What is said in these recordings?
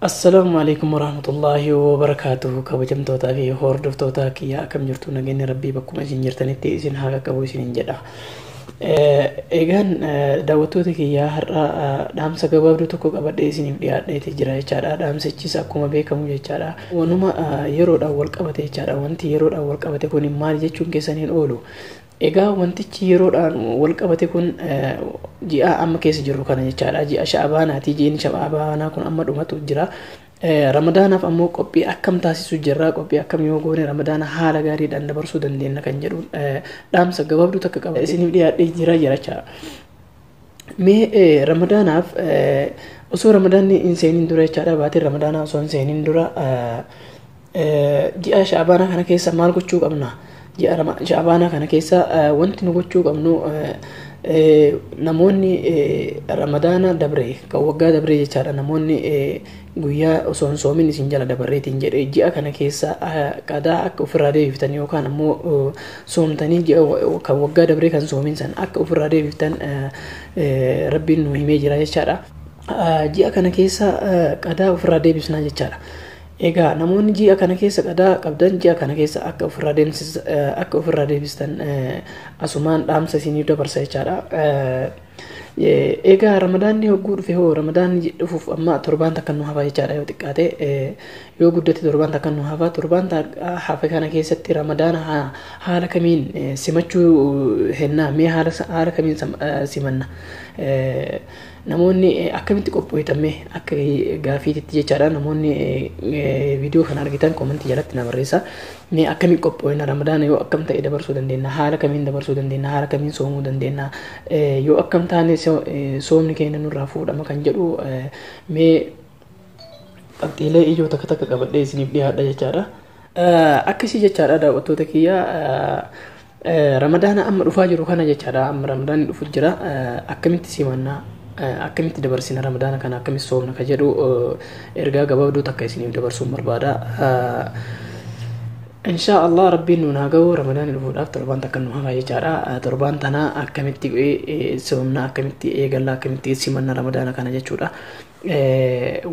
Assalaamu alaikum warahmatullaahi wabarakaatuhu. Kabajamtootaa fi hordoftoota kiyya, akkam jirtu? Nageenya Rabbii bakkuma isin jirtanitti isin haa qaqqabu isiniin jedha. Egaan daawwattoota kiyyaa, har'a dhaamsa gabaabduu tokko qabadhee isiniif dhiyaadheeti jira jechaadha. Dhaamsichis akkuma beekamu jechaadha. Wanuma yeroodhaan wal qabate jechaadha. Wanti yeroodhaan wal qabate kun maal jechuun keessaniin oolu. Egaa wantichi yeroodhaan wal qabate kun ji'a amma keessa jirru kana jechaadha. Ji'a Sha'abaanaati. Ji'in Sha'abaanaa kun amma dhumatu jira. Ramadaanaaf ammoo qophii akkam taasisuu jirra? Qophii akkam yoo goone Ramadaana haala gaariidhaan dabarsuu dandeenya kan jedhu dhaamsa gabaabduu takka qaba isiniif dhiyaadhee jira jechaadha. Mee Ramadaanaaf osoo Ramadaanni hin seeniin dura jechaadha, baatiin Ramadaanaa osoo hin seeniin dura ji'a Sha'abaanaa kana keessa maal gochuu qabna? Ji'a Sha'abaanaa kana keessa wanti nu gochuu qabnu, namoonni Ramadaana dabre, kan waggaa dabre jechaadha, namoonni guyyaa osoo hin soomin isin jala dabarreetiin jedhe, ji'a kana keessa qadaa akka ofirraa deebiftan yookaan ammoo soomtanii ji'a kan waggaa dabree kan soomin san akka ofirraa deebiftan Rabbiin nu himee jira jechaadha. Ji'a kana keessa qadaa ofirraa deebisnaa jechaadha. Egaa namoonni ji'a kana keessa qadaa qabdan ji'a kana keessa akka ofirraa deebistan asumaan dhaamsa isiniif dabarsa jechaadha. Egaa Ramadaanni hogguu dhufe hoo, Ramadaanni dhufuuf amma torbaan takka nu hafa jechaadha. Yoo xiqqaate, yoo guddate torbaan takka nu hafa. Torbaan hafe kana keessatti Ramadaana haala kamiin simachuu hennaa? Mee haala kamiin simanna? Namoonni akkamitti qophooytame akka gaafiititti jechaadha. Namoonni viidiyoo kana argitan koomentii jalatti na barreessa. Mee akkamitti qophooyna? Ramadaana yoo akkam ta'e dabarsuu dandeenya? Haala kamiin dabarsuu dandeenya? Haala kamiin soomuu dandeenya? Yoo akkam taane soomni keenya nurraa fuudhama kan jedhu mee qabxiilee ijoo takka takka qabadhee isiniif dhiyaadha jechaadha. Akkasii jechaadha, daawwattoota kiyya, Ramadaana amma dhufaa jiru kana jechaadha. Amma Ramadaanni dhufu jira. Akkamitti simannaa? Akkamitti dabarsina Ramadaana kana? Akkamitti soomna ka jedhu ergaa gabaabduu takka isiniif dabarsuun barbaada. Inshaa Allah Rabbiin nuun haa ga'u. Ramadaanni dhufuudhaaf torbaan takka nu hafa jechaadha. Torbaan tana akkamitti soomna? Akkamitti eegalla? Akkamitti simanna Ramadaana kana jechuudha.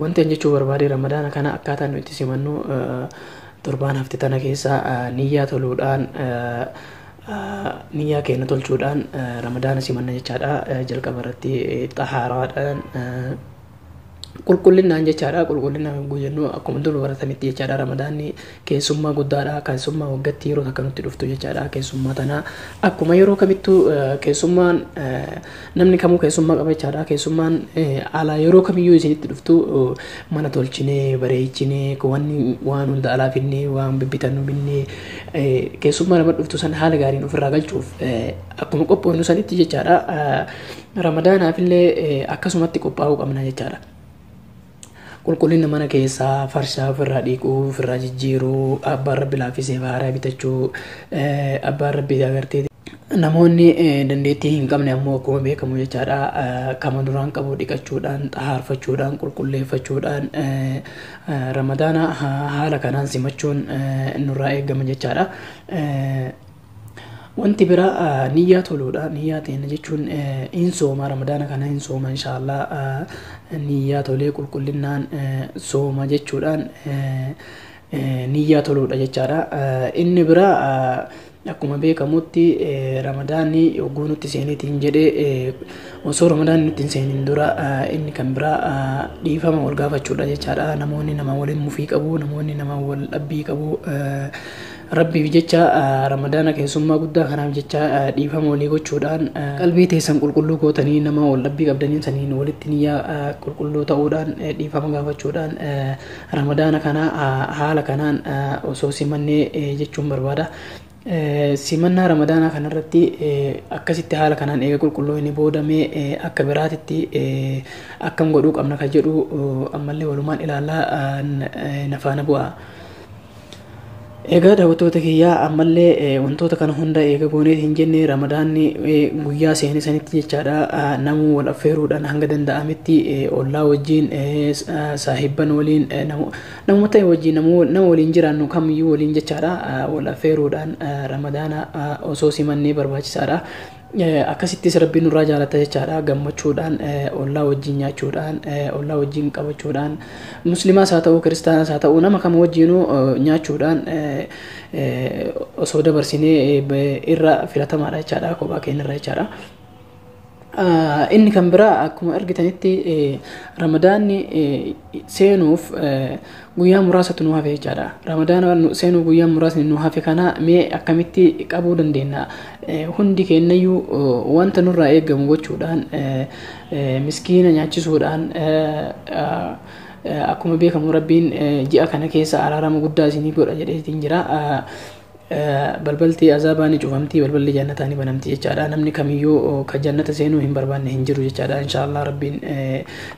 Wanti an jechuu barbaade, Ramadaana kana akkaataa nu itti simannu torbaan hafte tana keessa niyyaa toluudhaan, niyyaa keenya tolchuudhaan Ramadaana simanna jechaadha. Jalqaba irratti xahaaraadhaan, qulqullinnaan jechaadha. Qulqullinnaan yogguu jennu akkuma dur baratanitti jechaadha. Ramadaanni keessummaa guddaadha. Keessummaa waggaatti yeroo takka nutti dhuftu jechaadha. Keessummaa tana akkuma yeroo kamittuu keessummaan, namni kamuu keessummaa qaba jechaadha. Keessummaan alaa yeroo kamiyyuu isinitti dhuftu mana tolchinee, bareechinee, wanni waan hunda alaa finnee, waan bibbitannu binnee, keessummaa nama dhuftu san haala gaariin ofirraa galchuuf akkuma qophoofnu sanitti jechaadha. Ramadaanaafillee akkasumatti qophaa'uu qabna jechaadha. Qulqullina mana keessaa, farshaa ofirraa dhiquu, ofirraa jijjiiruu, abbaan Rabbi laaffisee haaraa bitachuu, abbaan Rabbi agartee namoonni dandeettii hin qabne ammoo akkuma beekamu jechaadha, kama duraan qabu dhiqachuudhaan, xahaarfachuudhaan, qulqulleeffachuudhaan Ramadaana haala kanaan simachuun nurraa eegama jechaadha. Wanti biraa niyyaa toluudha. Niyyaa teenya jechuun hin sooma, Ramadaana kana hin sooma inshaallah, niyyaa tolee qulqullinnaan sooma jechuudhaan niyyaa toluudha jechaadha. Inni biraa akkuma beekamutti Ramadaanni yogguu nutti seeniitiin jedhee, osoo Ramadaanni nutti hin seenin dura, inni kan biraa dhiifama wal gaafachuudha jechaadha. Namoonni nama waliin mufii qabu, namoonni nama wal dhabbii qabu, Rabbiif jecha, Ramadaana keessummaa guddaa kanaaf jecha dhiifama walii gochuudhaan, qalbii teessan qulqulluu gootanii, nama wal dhabbii qabdaniin saniin walitti niyyaa qulqulluu ta'uudhaan dhiifama gaafachuudhaan Ramadaana kana haala kanaan osoo simannee jechuun barbaada. Simannaa Ramadaanaa kanarratti akkasitti haala kanaan eega qulqulluu inni boodamee akka biraatitti akkam godhuu qabna ka jedhu ammallee walumaan ilaallaa, nafaana bu'a. Egaa daawwattoota kiyyaa, ammallee wantoota kana hunda eega gooneet hin jenne, Ramadaanni guyyaa seene sanitti jechaadha, namuu wal affeeruudhaan hanga danda'ametti ollaa wajjin, saahibban waliin, namuma ta'e wajjin, nama waliin jiraannu kamiyyuu waliin jechaadha, wal affeeruudhaan Ramadaana osoo simannee barbaachisaadha. Akkasittis Rabbiin nurraa jaalata jechaadha. Gammachuudhaan ollaa wajjin nyaachuudhaan, ollaa wajjin qabachuudhaan, muslimaas haa ta'u, kiristaanas haa ta'u, nama kama wajjinuu nyaachuudhaan osoo dabarsinee irra filatamaadha jechaadha, kophaa keenyarra jechaadha. Inni kan biraa akkuma argitanitti Ramadaanni seenuuf guyyaa muraasatu nu hafe jechaadha. Ramadaana seenuuf guyyaa muraasni nu hafe kana mee akkamitti qabuu dandeenya? Hundi keenyayyuu wanta nurraa eegamu gochuudhaan, miskiina nyaachisuudhaan, akkuma beekamu Rabbiin ji'a kana keessa araarama guddaa isinii godha jedheetiin jira. Balbalti azaabaa ni cufamti, balballi jannataa ni banamti jechaadha. Namni kamiyyuu ka jannata seenuu hin barbaanne hin jiru jechaadha. Inshaallah Rabbiin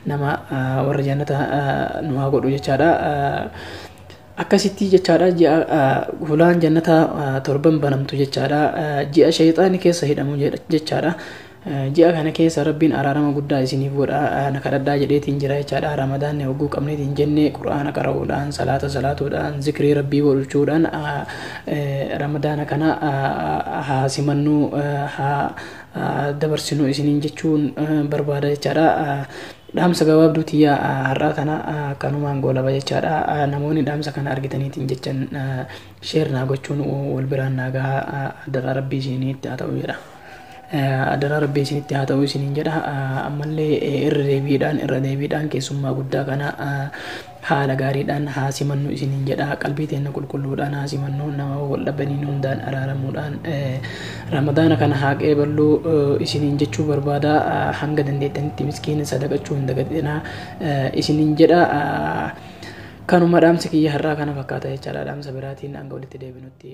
nama warra jannata nu haa godhu jechaadha. Akkasitti jechaadha, ji'a hulaan jannataa torban banamtu jechaadha. Ji'a shayxaani keessa hidhamu jechaadha. Ji'a kana keessa Rabbiin araarama guddaa isiniif godha, na kadhadhaa jedheetiin jira jechaadha. Ramadaanni hogguu qabneetiin jenne Qur'aana qara'uudhaan, salaata salaatuudhaan, zikrii Rabbii godhachuudhaan Ramadaana kana haa simannuu, haa dabarsinu isiniin jechuun barbaada jechaadha. Dhaamsa gabaabduu tiyya har'aa kana kanumaan goolaba jechaadha. Namoonni dhaamsa kana argitaniitiin jechan share naa gochuun wal biraan naa gahaa, adaraa Rabbii isiniitti haa ta'u jedha. Adaraa Rabbii isinitti haa ta'u isiniin jedha. Ammallee irra deebiidhaan keessummaa guddaa kana haala gaariidhaan haa simannu isiniin jedha. Qalbii teenya qulqulluudhaan haa simannu, nama wal dhabaniin hundaan araaramuudhaan Ramadaana kana haa qeeballuu isiniin jechuu barbaada. Hanga dandeettanitti miskiina sadaqachuu hin dagatinaa isiniin jedha. Kanuma dhaamsi kiyya har'aa kana fakkaata jechaadha. Dhaamsa biraatiin hanga walitti deebinutti.